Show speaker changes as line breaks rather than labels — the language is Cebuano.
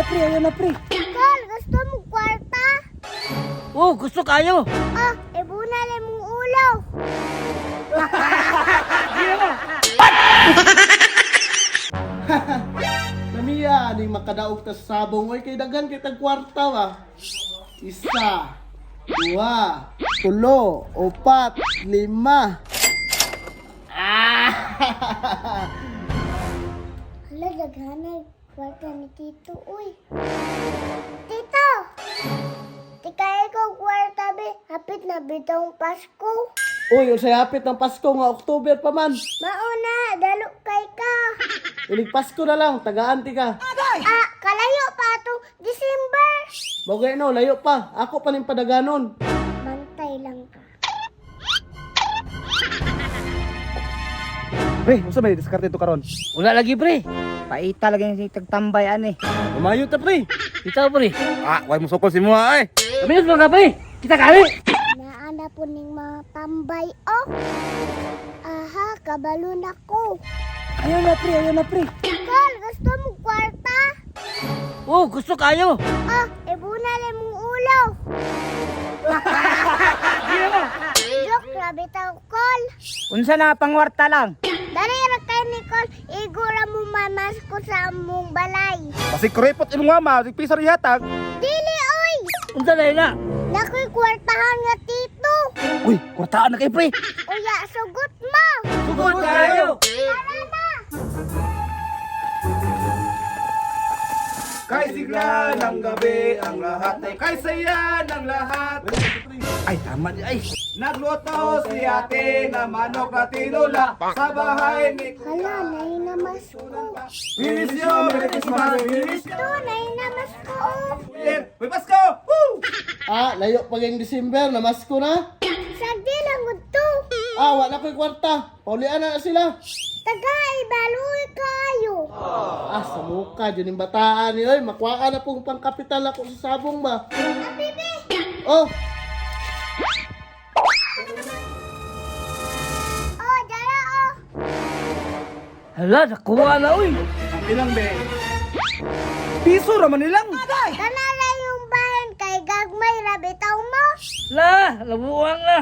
na pre, ayaw na pre.
Kol, gusto mo kwarta?
Oh, gusto kayo.
Ah, ibuna lang mong ulo.
Namiya ning makadaog ta sa sabong oy kay daghan kay tag kwarta ba. Isa, duha, tulo, upat, lima. Ah!
Hala, daghanay kwarta ni Tito, uy. Tito! Tikay ko kwarta be, hapit na bitong Pasko.
Uy, unsay hapit ng Pasko nga October pa man.
Mauna, dalo kay ka.
Ilig Pasko na lang, tagaan ti ka.
Ah, kalayo pa atong December.
Bagay no, layo pa. Ako pa ning padaganon.
Bantay lang ka.
Pre, unsa may diskarte to karon?
Wala lagi pre.
Paita lagi yung tagtambay ani.
Umayo ta pre.
Bitaw pre.
Ah, way mo sukol si mua ay.
Kami mga pre. Kita kali.
Naana po ning mga tambay, oh. Aha, kabalo na ko.
Ayaw na pre, ayaw na pre.
Kol, gusto mo kwarta?
Oh, gusto kayo.
Ah, ibuna lang mong ulo. Joke, grabe tao, Kol.
Unsa na pangwarta lang?
Dali ra kay Nicole, igura mo mamas ko sa among balay.
Basig kuripot imong mama, sig piso ri hatag.
Dili, oy!
Unsa na na?
Nakoy kwartahan nga tito.
Uy, kwartaan na kay pre.
Uya, sugot mo!
Sugod kayo.
Tara na!
Kay sigla ng gabi ang lahat ay kay saya ng lahat. Ay, tama di ay. Nagluto si ate na manok na tinula sa bahay ni
Hala, nainamas ko.
We wish you Merry Christmas. We wish you
Ito, nainamas ko, oh.
May Pasko! Woo!
Ah, layo pa yung December, namasko na.
Sagdi lang to.
Ah, wala ko'y kwarta. Paulian na sila.
Tagay, baloy kayo.
Ah, sa muka, dyan yung bataan ni oy. Makuha na pong pangkapital ako sa sabong ba.
Ah, bibi!
Oh,
Oh, dara, oh.
Hala, nakuha na uy.
Ilang be? Piso ra man ilang.
Tanala yung bayan kay gagmay rabitaw mo.
La, labuang na.